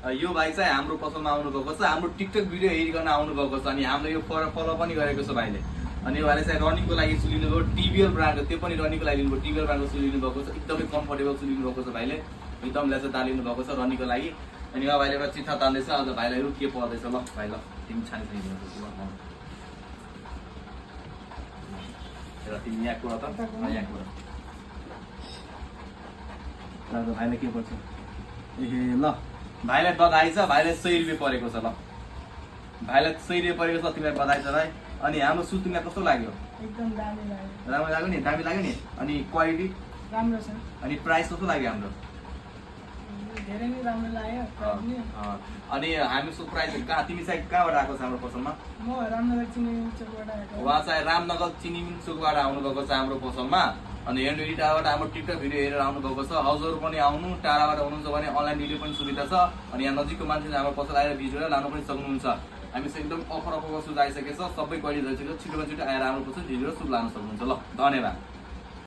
यो भाइ चाहिँ हाम्रो पसलमा आउनुभएको छ, हाम्रो टिकटक भिडियो हेरिकन आउनुभएको छ। अनि हाम्रो यो फलो पनि गरेको छ भाइले। अनि यो भाइले चाहिँ रनिङको लागि सु लिनुभयो, टिबिएल ब्रान्डको, त्यो पनि रनिङको लागि लिनुभयो, टिबिएल ब्रान्डको सु लिनुभएको छ। एकदमै कम्फर्टेबल सु लिनुभएको छ भाइले, एकदम ल्यास दाल लिनुभएको छ रनिङको लागि। अनि यो भाइले एउटा चिठा तान्दैछ। आज भाइलाई के पर्दैछ ल भाइ, ल तिमी छानी तिमी यहाँ कुरा त यहाँ कुरा भाइले के पर्छ ए ल भाइलाई बधाई छ, भाइलाई 100 रुपियाँ परेको छ। ल भाइलाई 100 रुपियाँ परेको छ, तिमीलाई बधाई छ भाइ। अनि हाम्रो सु तिमीलाई कस्तो लाग्यो? एकदम दामी लाग्यो। राम्रो लाग्यो नि, दामी लाग्यो नि। अनि क्वालिटी राम्रो छ। अनि प्राइस कस्तो लाग्यो हाम्रो? धेरै नै राम्रो लाग्यो। अनि हामी सु प्राइस कहाँ, तिमी चाहिँ कहाँबाट आएको छ हाम्रो पसलमा? म रामनगर चिनी चोकबाट आएको। उहाँ चाहिँ रामनगर चिनी चोकबाट आउनुभएको छ हाम्रो पसलमा। अनि हेन्ड टाढाबाट हाम्रो टिकटक भिडियो हेरेर आउनुभएको छ। हजुर पनि आउनु, टाढाबाट हुनुहुन्छ भने अनलाइन भिडियो पनि सुविधा छ। अनि यहाँ नजिकको मान्छेले हाम्रो पसल आएर भिडियो लानु पनि सक्नुहुन्छ। हामी चाहिँ एकदम अफर सुझ आइसकेको छ, सबै क्वालिटी रहेको छ। छिटोमा छिटो आएर हाम्रो पसल भिडियो सुझ लान सक्नुहुन्छ। ल धन्यवाद।